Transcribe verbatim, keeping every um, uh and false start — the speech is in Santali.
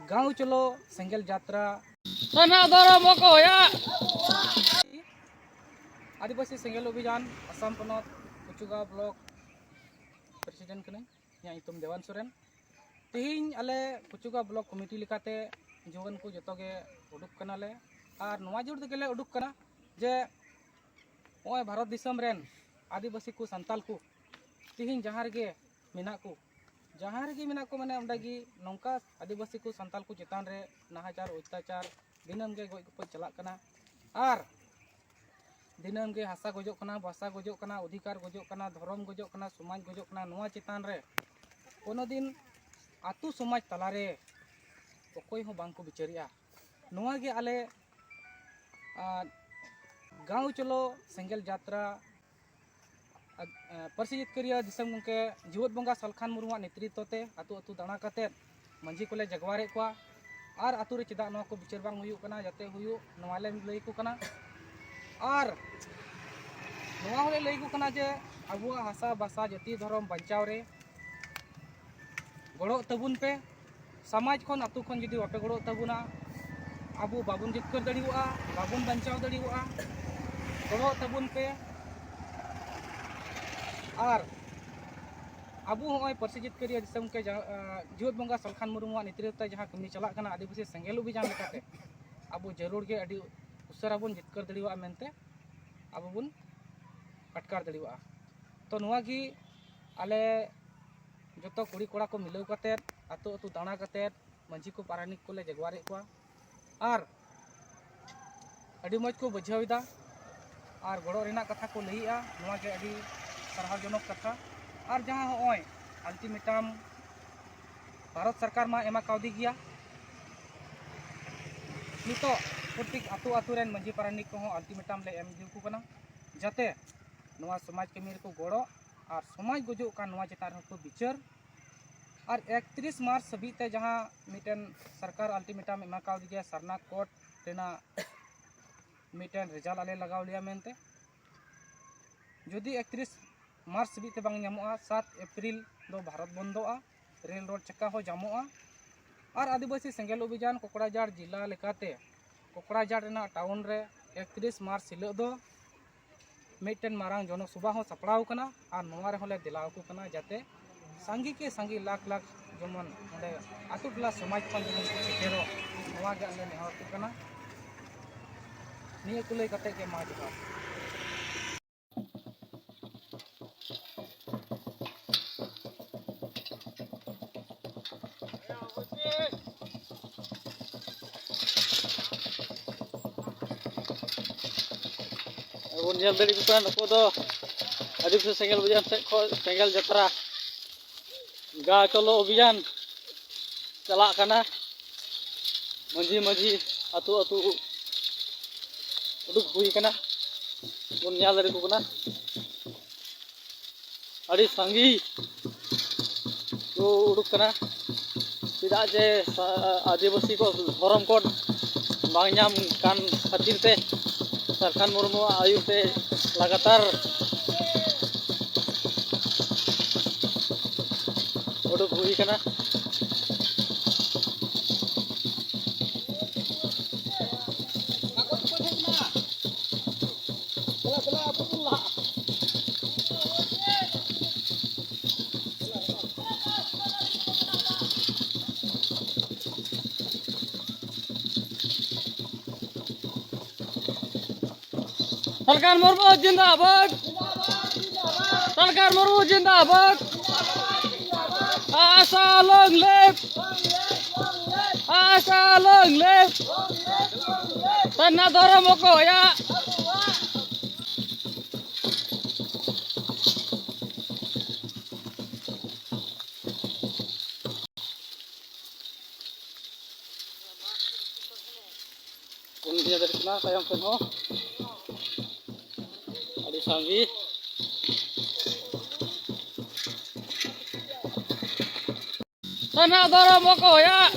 ᱜᱟᱶ ᱪᱚᱞᱚ ᱥᱮᱸᱜᱮᱞ ᱡᱟᱛᱨᱟ᱾ ᱥᱟᱱᱟ ᱫᱷᱚᱨᱚᱢ ᱚᱠᱚᱭᱟᱜ? ᱟᱹᱫᱤᱵᱟᱹᱥᱤ ᱥᱮᱸᱜᱮᱞ ᱚᱵᱷᱤᱡᱟᱱ ᱟᱥᱟᱢ ᱯᱚᱱᱚᱛ ᱠᱩᱪᱩᱜᱟ ᱵᱞᱚᱠ ᱯᱨᱮᱥᱤᱰᱮᱱᱴ ᱠᱟᱹᱱᱟᱹᱧ᱾ ᱤᱧᱟᱹᱜ ᱧᱩᱛᱩᱢ ᱫᱮᱣᱟᱱ ᱥᱚᱨᱮᱱ᱾ ᱛᱮᱦᱮᱧ ᱟᱞᱮ ᱠᱩᱪᱩᱜᱟ ᱵᱞᱚᱠ ᱠᱚᱢᱤᱴᱤ ᱞᱮᱠᱟᱛᱮ ᱡᱩᱣᱟᱹᱱ ᱠᱚ ᱡᱚᱛᱚ ᱜᱮ ᱩᱰᱩᱠ ᱠᱟᱱᱟᱞᱮ᱾ ᱟᱨ ᱱᱚᱣᱟ ᱡᱳᱨ ᱛᱮᱜᱮ ᱞᱮ ᱩᱰᱩᱠ ᱠᱟᱱᱟ ᱡᱮ ᱱᱚᱜᱼᱚᱭ ᱵᱷᱟᱨᱚᱛ ᱫᱤᱥᱚᱢ ᱨᱮᱱ ᱟᱹᱫᱤᱵᱟᱹᱥᱤ ᱠᱚ, ᱥᱟᱱᱛᱟᱞ ᱠᱚ ᱛᱮᱦᱮᱧ ᱡᱟᱦᱟᱸ ᱨᱮᱜᱮ ᱢᱮᱱᱟᱜ ᱠᱚ, ᱡᱟᱦᱟᱸ ᱨᱮᱜᱮ ᱢᱮᱱᱟᱜ ᱠᱚ, ᱢᱟᱱᱮ ᱚᱸᱰᱮ ᱜᱮ ᱱᱚᱝᱠᱟ ᱟᱹᱫᱤᱵᱟᱹᱥᱤ ᱠᱚ, ᱥᱟᱱᱛᱟᱞ ᱠᱚ ᱪᱮᱛᱟᱱ ᱨᱮ ᱱᱟᱦᱟᱪᱟᱨ, ᱚᱛᱛᱟᱪᱟᱨ ᱫᱤᱱᱟᱹᱢ ᱜᱮ ᱜᱚᱡ ᱜᱚᱯᱚᱡ ᱪᱟᱞᱟᱜ ᱠᱟᱱᱟ᱾ ᱟᱨ ᱫᱤᱱᱟᱹᱢ ᱜᱮ ᱦᱟᱥᱟ ᱜᱚᱡᱚᱜ ᱠᱟᱱᱟ, ᱵᱷᱟᱥᱟ ᱜᱚᱡᱚᱜ ᱠᱟᱱᱟ, ᱚᱫᱷᱤᱠᱟᱨ ᱜᱚᱡᱚᱜ ᱠᱟᱱᱟ, ᱫᱷᱚᱨᱚᱢ ᱜᱚᱡᱚᱜ ᱠᱟᱱᱟ, ᱥᱚᱢᱟᱡᱽ ᱜᱚᱡᱚᱜ ᱠᱟᱱᱟ᱾ ᱱᱚᱣᱟ ᱪᱮᱛᱟᱱ ᱨᱮ ᱠᱳᱱᱳ ᱫᱤᱱ ᱟᱛᱳ ᱥᱚᱢᱟᱡᱽ ᱛᱟᱞᱟᱨᱮ ᱚᱠᱚᱭ ᱦᱚᱸ ᱵᱟᱝ ᱠᱚ ᱵᱤᱪᱟᱹᱨᱮᱜᱼᱟ᱾ ᱱᱚᱣᱟ ᱜᱮ ᱟᱞᱮ, ᱟᱨ, ᱜᱟᱶ ᱪᱚᱞᱚ ᱥᱮᱸᱜᱮᱞ ᱡᱟᱛᱨᱟ, ᱟᱨ, ᱮ, ᱯᱟᱹᱨᱥᱤ ᱡᱤᱛᱠᱟᱹᱨᱤᱭᱟᱹ ᱫᱤᱥᱚᱢ ᱜᱚᱢᱠᱮ ᱡᱤᱣᱮᱫ ᱵᱚᱸᱜᱟ ᱥᱟᱞᱠᱷᱟᱱ ᱢᱩᱨᱢᱩᱣᱟᱜ ᱱᱮᱛᱨᱤᱛᱵ ᱛᱮ ᱟᱛᱳ ᱟᱛᱳ ᱫᱟᱬᱟ ᱠᱟᱛᱮᱫ ᱢᱟᱹᱡᱷᱤ ᱠᱚᱞᱮ ᱡᱟᱜᱣᱟᱨᱮᱫ ᱠᱚᱣᱟ᱾ ᱟᱨ ᱟᱛᱳ ᱨᱮ ᱪᱮᱫᱟᱜ ᱱᱚᱣᱟ ᱠᱚ ᱵᱤᱪᱟᱹᱨ ᱵᱟᱝ ᱦᱩᱭᱩᱜ ᱠᱟᱱᱟ, ᱡᱟᱛᱮ ᱦᱩᱭᱩᱜ, ᱱᱚᱣᱟ ᱞᱮ ᱞᱟᱹᱭ ᱟᱠᱚ ᱠᱟᱱᱟ᱾ ᱟᱨ ᱱᱚᱣᱟ ᱦᱚᱸᱞᱮ ᱞᱟᱹᱭ ᱟᱠᱚ ᱠᱟᱱᱟ ᱡᱮ ᱟᱵᱚᱣᱟᱜ ᱦᱟᱥᱟ, ᱵᱷᱟᱥᱟ, ᱡᱟᱹᱛᱤ, ᱫᱷᱚᱨᱚᱢ ᱵᱟᱧᱪᱟᱣ ᱨᱮ ᱜᱚᱲᱚᱜ ᱛᱟᱵᱚᱱ ᱯᱮ᱾ ᱥᱚᱢᱟᱡᱽ ᱠᱷᱚᱱ, ᱟᱛᱳ ᱠᱷᱚᱱ ᱡᱩᱫᱤ ᱵᱟᱯᱮ ᱜᱚᱲᱚᱜ ᱛᱟᱵᱚᱱᱟ, ᱟᱵᱚ ᱵᱟᱵᱚᱱ ᱡᱤᱛᱠᱟᱹᱨ ᱫᱟᱲᱮᱭᱟᱜᱼᱟ, ᱵᱟᱵᱚᱱ ᱵᱟᱧᱪᱟᱣ ᱫᱟᱲᱮᱭᱟᱜᱼᱟ᱾ ᱜᱚᱲᱚᱜ ᱛᱟᱵᱚᱱ ᱯᱮ᱾ ᱟᱨ ᱟᱵᱚ ᱦᱚᱸᱜᱼᱚᱭ ᱯᱟᱹᱨᱥᱤ ᱡᱤᱛᱠᱟᱹᱨᱤᱭᱟᱹ ᱫᱤᱥᱚᱢ ᱜᱚᱢᱠᱮ ᱡᱟᱦᱟᱸ, ᱟᱸ, ᱡᱤᱣᱮᱫ ᱵᱚᱸᱜᱟ ᱥᱟᱞᱠᱷᱟᱱ ᱢᱩᱨᱢᱩᱣᱟᱜ ᱱᱮᱛᱨᱤᱛᱵ ᱛᱮ ᱡᱟᱦᱟᱸ ᱠᱟᱹᱢᱤ ᱪᱟᱞᱟᱜ ᱠᱟᱱᱟ ᱟᱹᱫᱤᱵᱟᱹᱥᱤ ᱥᱮᱸᱜᱮᱞ ᱚᱵᱷᱤᱡᱟᱱ ᱞᱮᱠᱟᱛᱮ, ᱟᱵᱚ ᱡᱟᱹᱨᱩᱲ ᱜᱮ ᱟᱹᱰᱤ ᱩᱥᱟᱹᱨᱟ ᱵᱚᱱ ᱡᱤᱛᱠᱟᱹᱨ ᱫᱟᱲᱮᱭᱟᱜᱼᱟ ᱢᱮᱱᱛᱮ ᱟᱵᱚ ᱵᱚᱱ ᱟᱴᱠᱟᱨ ᱫᱟᱲᱮᱭᱟᱜᱼᱟ᱾ ᱛᱚ ᱱᱚᱣᱟ ᱜᱮ ᱟᱞᱮ ᱡᱚᱛᱚ ᱠᱩᱲᱤ ᱠᱚᱲᱟ ᱠᱚ ᱢᱤᱞᱟᱹᱣ ᱠᱟᱛᱮᱫ, ᱟᱛᱳ ᱟᱛᱳ ᱫᱟᱬᱟ ᱠᱟᱛᱮᱫ, ᱢᱟᱹᱡᱷᱤ ᱠᱚ, ᱯᱟᱨᱟᱱᱤᱠ ᱠᱚᱞᱮ ᱡᱟᱜᱣᱟᱨᱮᱫ ᱠᱚᱣᱟ᱾ ᱟᱨ ᱟᱹᱰᱤ ᱢᱚᱡᱽ ᱠᱚ ᱵᱩᱡᱷᱟᱹᱣ ᱮᱫᱟ ᱟᱨ ᱜᱚᱲᱚ ᱨᱮᱱᱟᱜ ᱠᱟᱛᱷᱟ ᱠᱚ ᱞᱟᱹᱭᱮᱫᱼᱟ᱾ ᱱᱚᱣᱟ ᱜᱮ ᱟᱹᱰᱤ ᱥᱟᱨᱦᱟᱣᱡᱚᱱᱚᱠ ᱠᱟᱛᱷᱟ᱾ ᱟᱨ ᱡᱟᱦᱟᱸ ᱦᱚᱸᱜᱼᱚᱭ ᱟᱞᱴᱤᱢᱮᱴᱟᱢ ᱵᱷᱟᱨᱚᱛ ᱥᱚᱨᱠᱟᱨ ᱢᱟ ᱮᱢᱟ ᱠᱟᱣᱫᱮ ᱜᱮᱭᱟ, ᱱᱤᱛᱚᱜ ᱯᱨᱚᱛᱮᱠ ᱟᱛᱳ ᱟᱛᱳ ᱨᱮᱱ ᱢᱟᱹᱡᱷᱤ ᱯᱟᱨᱟᱱᱤᱠ ᱠᱚᱦᱚᱸ ᱟᱞᱴᱤᱢᱮᱴᱟᱢ ᱞᱮ ᱮᱢ ᱤᱫᱤ ᱟᱠᱚ ᱠᱟᱱᱟ, ᱡᱟᱛᱮ ᱱᱚᱣᱟ ᱥᱚᱢᱟᱡᱽ ᱠᱟᱹᱢᱤ ᱨᱮᱠᱚ ᱜᱚᱲᱚ ᱟᱨ ᱥᱚᱢᱟᱡᱽ ᱜᱚᱡᱚᱜ ᱠᱟᱱ ᱱᱚᱣᱟ ᱪᱮᱛᱟᱱ ᱨᱮᱦᱚᱸ ᱠᱚ ᱵᱤᱪᱟᱹᱨ᱾ ᱟᱨ ᱮᱠᱛᱨᱤᱥ ᱢᱟᱨᱪ ᱦᱟᱹᱵᱤᱡ ᱛᱮ ᱡᱟᱦᱟᱸ ᱢᱤᱫᱴᱮᱱ ᱥᱚᱨᱠᱟᱨ ᱟᱞᱴᱤᱢᱮᱴᱟᱢ ᱮᱢᱟ ᱠᱟᱣᱫᱮ ᱜᱮᱭᱟ, ᱥᱟᱨᱱᱟ ᱠᱳᱰ ᱨᱮᱱᱟᱜ ᱢᱤᱫᱴᱮᱱ ᱨᱮᱡᱟᱞᱴ ᱟᱞᱮ ᱞᱟᱜᱟᱣ ᱞᱮᱭᱟ ᱢᱮᱱᱛᱮ᱾ ᱡᱩᱫᱤ ᱮᱠᱛᱨᱤᱥ ᱢᱟᱨᱪ ᱦᱟᱹᱵᱤᱡ ᱛᱮ ᱵᱟᱝ ᱧᱟᱢᱚᱜᱼᱟ, ᱥᱟᱛ ᱮᱯᱨᱤᱞ ᱫᱚ ᱵᱷᱟᱨᱚᱛ ᱵᱚᱱᱫᱚᱜᱼᱟ, ᱨᱮᱞ ᱨᱳᱰ ᱪᱟᱠᱟ ᱦᱚᱸ ᱡᱟᱢᱚᱜᱼᱟ᱾ ᱟᱨ ᱟᱹᱫᱤᱵᱟᱹᱥᱤ ᱥᱮᱸᱜᱮᱞ ᱚᱵᱷᱤᱡᱟᱱ ᱠᱚᱠᱲᱟᱡᱟᱲ ᱡᱤᱞᱟ ᱞᱮᱠᱟᱛᱮ ᱠᱚᱠᱲᱟᱡᱟᱲ ᱨᱮᱱᱟᱜ ᱴᱟᱣᱩᱱ ᱨᱮ ᱮᱠᱛᱨᱤᱥ ᱢᱟᱨᱪ ᱦᱤᱞᱳᱜ ᱫᱚ ᱢᱤᱫᱴᱮᱱ ᱢᱟᱨᱟᱝ ᱡᱚᱱᱚᱠ ᱥᱚᱵᱷᱟ ᱦᱚᱸ ᱥᱟᱯᱲᱟᱣ ᱟᱠᱟᱱᱟ᱾ ᱟᱨ ᱱᱚᱣᱟ ᱨᱮᱦᱚᱸ ᱞᱮ ᱫᱮᱞᱟ ᱟᱠᱚ ᱠᱟᱱᱟ, ᱡᱟᱛᱮ ᱥᱟᱸᱜᱮ ᱠᱮ ᱥᱟᱸᱜᱮ, ᱞᱟᱠᱷ ᱞᱟᱠᱷ ᱡᱮᱢᱚᱱ ᱱᱚᱰᱮ ᱟᱛᱳ ᱴᱚᱞᱟ ᱥᱚᱢᱟᱡᱽ ᱠᱷᱚᱱ ᱡᱮᱢᱚᱱ ᱠᱚ ᱥᱮᱴᱮᱨᱚᱜ, ᱱᱚᱣᱟ ᱜᱮ ᱟᱞᱮ ᱱᱮᱦᱚᱨ ᱟᱠᱚ ᱠᱟᱱᱟ᱾ ᱱᱤᱭᱟᱹ ᱠᱚ ᱞᱟᱹᱭ ᱠᱟᱛᱮ ᱜᱮ ᱢᱟ ᱡᱚᱦᱟᱨ᱾ ᱵᱚᱱ ᱧᱮᱞ ᱫᱟᱲᱮᱭᱟᱠᱚ ᱠᱟᱱᱟ, ᱱᱩᱠᱩ ᱫᱚ ᱟᱹᱫᱤᱵᱟᱹᱥᱤ ᱥᱮᱸᱜᱮᱞ ᱚᱵᱷᱤᱡᱟᱱ ᱥᱮᱫ ᱠᱷᱚᱱ ᱥᱮᱸᱜᱮᱞ ᱡᱟᱛᱨᱟ ᱜᱟ ᱪᱚᱞᱚ ᱚᱵᱷᱤᱡᱟᱱ ᱪᱟᱞᱟᱜ ᱠᱟᱱᱟ᱾ ᱢᱟᱹᱡᱷᱤ ᱢᱟᱹᱡᱷᱤ, ᱟᱹᱛᱩ ᱟᱹᱛᱩ ᱩᱰᱩᱠ ᱦᱩᱭ ᱠᱟᱱᱟ, ᱵᱚᱱ ᱧᱮᱞ ᱫᱟᱲᱮᱭᱟᱠᱚ ᱠᱟᱱᱟ᱾ ᱟᱹᱰᱤ ᱥᱟᱸᱜᱮ ᱠᱚ ᱩᱰᱩᱠ ᱠᱟᱱᱟ, ᱪᱮᱫᱟᱜ ᱡᱮ ᱥᱟ-, ᱟᱹᱫᱤᱵᱟᱹᱥᱤ ᱠᱚ ᱫᱷᱚᱨᱚᱢ ᱠᱳᱰ ᱵᱟᱝ ᱧᱟᱢ ᱠᱟᱱ ᱠᱷᱟᱹᱛᱤᱨ ᱛᱮ ᱥᱟᱞᱠᱷᱟᱱ ᱢᱩᱨᱢᱩᱣᱟᱜ ᱟᱹᱭᱩᱨ ᱛᱮ ᱞᱟᱜᱟᱛᱟᱨ ᱩᱰᱩᱠ ᱦᱩᱭ ᱠᱟᱱᱟ᱾ ᱥᱟᱞᱠᱷᱟᱱ ᱢᱩᱨᱢᱩ ᱡᱤᱱᱫᱟᱵᱟᱫ᱾ ᱥᱟᱞᱠᱷᱟᱱ ᱢᱩᱨᱢᱩ ᱡᱤᱱᱫᱟᱵᱟᱫ᱾ ᱟᱥᱟ long live. ᱟᱥᱟ long live. ᱥᱟᱨᱱᱟ ᱫᱷᱚᱨᱚᱢ ᱚᱠᱚᱭᱟᱜ? ᱵᱚᱱ ᱤᱫᱤ ᱫᱟᱲᱮᱭᱟᱜ ᱠᱟᱱᱟ ᱛᱟᱭᱚᱢ ᱥᱮᱫ ᱦᱚᱸ ᱟᱹᱰᱤ ᱥᱟᱸᱜᱮ᱾ ᱥᱟᱨᱱᱟ ᱫᱷᱚᱨᱚᱢ ᱚᱠᱚᱭᱟᱜ?